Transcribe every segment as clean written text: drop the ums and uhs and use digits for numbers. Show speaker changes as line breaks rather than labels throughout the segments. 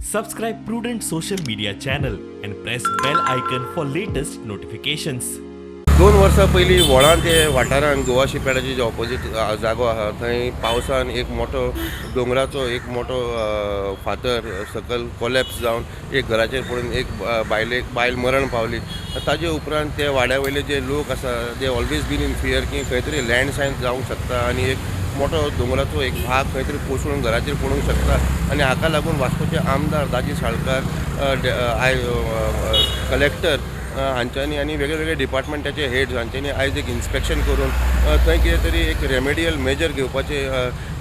Subscribe Prudent social media channel and press bell icon for latest notifications.
2 वर्सां पयलीं व्हळांत ते वाठारांत गोवा शिपयार्डाचे जे ऑपोजीट जागो आहा थंय पावसान एक मोठो दोंगराचो एक मोठो फातर सकयल कोलॅप्स जावन एक घराचेर पडून एक बायलेक बायल मरण पावली. ताजे उपरांत ते वाड्या वयले जे लोक आसा, they always been in fear की खंय तरी लँडस्लायड जावंक शकता आनी एक मोठो दोंगराचो एक भाग खंय तरी कोसळून घराचेर पडूंक शकता. आनी हाका लागून वास्कोचे आमदार दाजी साळकार, आय कलेक्टर हांच्यांनी आनी वेगळे वेगळे डिपार्टमेंटाचे हेड्स हांच्यांनी आयज एक इन्स्पेक्शन करून थंय कितें तरी एक रेमेडियल मेजर घेवपाचे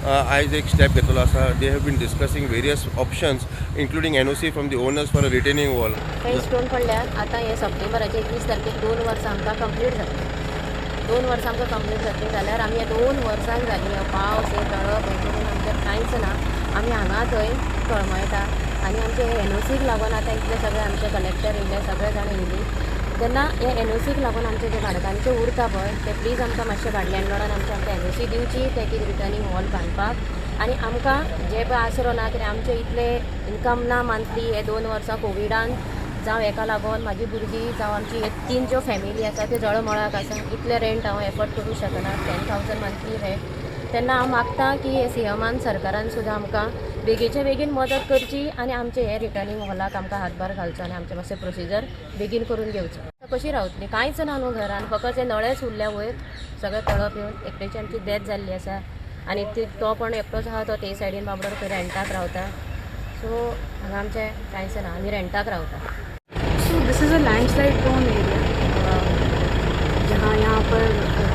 आयज एक स्टेप घेतलेलो आसा. They have been discussing various options, including NOC from the owners for a retaining wall.
थंय स्टोन पडल्यार आतां हे सप्टेंबराचे 21 तारखेक 2 वर्सां आमकां कंप्लीट जातली. 2 वर्सां आमकां कंप्लीट जातली जाल्यार आमी ह्या 2 वर्सांक जालीं हो पावस, हे तळप हें करून आमचें कांयच ना. आमी हांगा थंय तळमळटा आनी आमचे एनओसीक लागून आतां इतले सगळे आमचे कलेक्टर येयले, सगळे जाण येयली तेन्ना हे एनओसीक लागून आमचे जे भाडकांचे उरता पळय ते प्लीज आमकां मातशें लँडलॉर्डान आमचे आमकां एनओसी दिवची, ते कितें रिटर्नींग वॉल बांदपाक. आनी आमकां जे पळय आसरो ना, कित्याक आमचे इतले इनकम ना मंथली. हे 2 वर्सां कोविडान जावं हेका लागून म्हाजी भुरगीं जावं आमची हे तीन ज्यो फॅमिली आसा त्यो जळमळाक आसा. इतले रेंट हांव एफर्ड करूं शकना, 10,000 मंथली रेंट. तेन्ना हांव मागता की हे सीएमान, सरकारान सुद्दां आमकां बेगीचे बेगीन मदत करची आनी आमचे हे रिटर्नींग वॉलाक आमकां हातभार घालचो आनी आमचें मातशें प्रोसिजर बेगीन करून घेवचो. कशी रावतली? कांयच ना न्हू घरान, फकत हे नळेच उरल्या वयर. सगळें तळप येवन एकट्याची आमची डेथ जाल्ली आसा आनी ती तो पण एकटोच आहा, तो ते सायडीन बाबडो खंय रेंटाक रावता. सो हांगा आमचें कांयच ना, आमी रेंटाक रावता.
So this is a landslide prone area, जहाँ यहाँ पर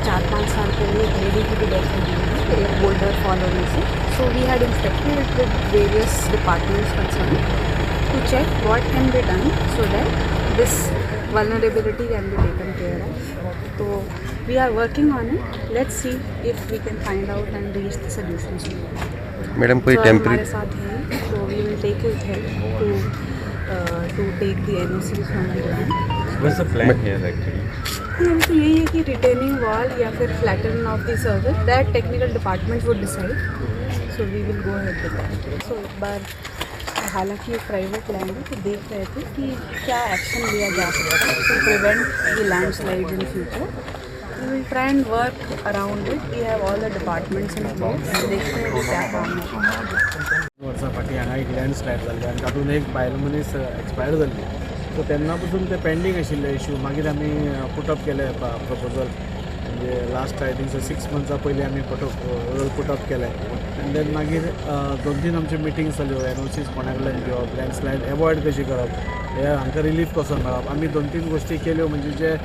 4-5 साल पहले एक लेडी की भी डेथ हो गई थी एक बोल्डर फॉल होने से. So we had inspected with various departments concerned to check what can be done so that this vulnerability can be taken care of. तो we are working on it. Let's see if we can find out and reach the solution soon.
Madam, कोई
sir
temporary
हमारे साथ हैं, तो we will take his help to take the NOC from the land.
What's the plan here, actually?
अभी तो यही है कि retaining wall या फिर flatten of the surface, that technical department would decide, so we will go ahead with that. So एक bar हालांकि ये private land है, तो देख रहे थे कि क्या एक्शन लिया जा सकता है to prevent the landslide in future. We will try and work around it. We have all the departments in place. देखते हैं कि क्या काम है.
वर्सां फाटीं हांगा एक लँडस्लायड जाल्ली आनी तातूंत एक बायल मनीस एक्सपायर जाल्ली. सो तेन्ना पसून ते पेंडींग आशिल्ले इशू. मागीर आमी पुटअप केले प्रपोजल, म्हणजे लास्ट I think 6 मंथ्सां पयलीं आमी प्रपोजल पुटअप केलें. एंड then मागीर दोन तीन आमच्यो मिटींग्स जाल्यो, एनओसीज कोणा कडल्यान घेवप, लँडस्लायड एवॉयड कशी करप, हे हांकां रिलीफ कसो मेळप. आमी दोन तीन गोश्टी केल्यो, म्हणजे जे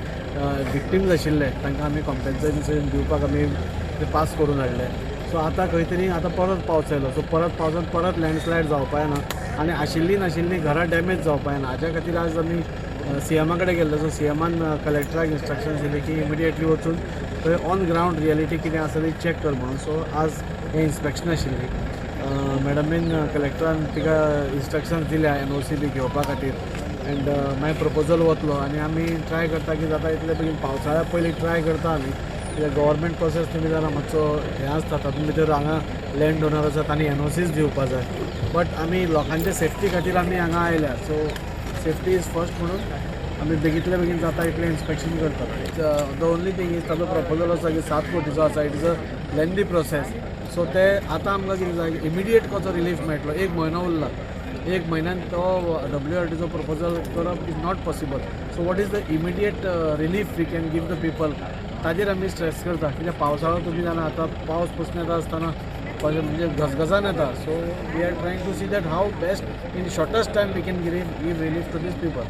विक्टीम्स आशिल्ले तांकां आमी कॉम्पेन्सेशन दिवपाक आमी ते पास करून हाडले. सो आतां खंय तरी आतां परत पावस आयलो, सो परत पावसान परत लँडस्लायड जावपा जायना आनी आशिल्ली नाशिल्ली घरां डॅमेज जावपा जायना. हाज्या खातीर आज आमी सीएमा कडेन गेल्ले. सो सीएमान कलेक्टराक इन्स्ट्रक्शन्स दिले की इमिडिएटली वचून थंय ऑन ग्रावंड रियलिटी कितें आसा ती चॅक कर म्हणून. सो आज हें इन्स्पेक्शन आशिल्ली. मॅडमीन, कलेक्टरान तिका इन्स्ट्रक्शन्स दिल्या एनओसी बी घेवपा खातीर. एंड मागीर प्रपोजल वतलो आनी आमी ट्राय करता की जाता इतले बेगीन, पावसाळ्या पयलीं ट्राय करता आमी. कित्याक गव्हर्मेंट प्रोसेस तुमी जाणा मातसो हें आसता. तातूंत भितर हांगा लँड ओनर आसा, तांणी एनओसीज दिवपा जाय. बट आमी लोकांच्या सेफ्टी खातीर आमी हांगा आयल्या, सो सेफ्टी is first म्हणून आमी बेगींतल्या बेगीन जाता इतलें इन्स्पेक्शन करतात. The only thing is ताजो प्रपोजल आसा की 7 कोटीचो आसा. It is a lengthy process, so ते आतां आमकां कितें जाय, इमिडिएट कसो रिलीफ मेळटलो. एक म्हयनो उरला, एक म्हयन्यान तो डब्ल्यू आर टीचो प्रपोजल करप is not possible. So what is the immediate relief we can give the people, ताजेर आमी स्ट्रेस करता. कित्याक पावसाळो तुमी जाणा, आतां पावस पसून येता आसतना म्हणजे घसघसान येता. So we are trying to see that how best in shortest time we can give relief to these people.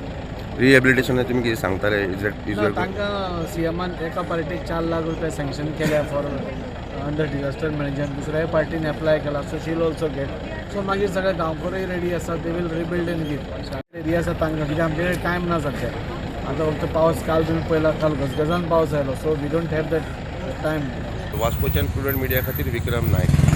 Rehabilitation तुमी कितें सांगताले, is that is
ना, तांकां सीएमान एका पार्टीक 4 लाख रुपया सँक्शन केल्या फॉर अंडर डिजास्टर मॅनेजमेंट. दुसऱ्याय पार्टीन एप्लाय केला, so she'll also get. So मागीर सगळे गांवकरूय रेडी आसा, they will rebuild and give. Ready आसा तांकां, कित्याक आमचे कडेन टायम ना सद्या. आतां फक्त पावस काल तुमी पळयला, काल घसघसान पावस आयलो, so we don't have that time.
वास्कोच्यान प्रुडंट मिडिया खातीर विक्रम नायक.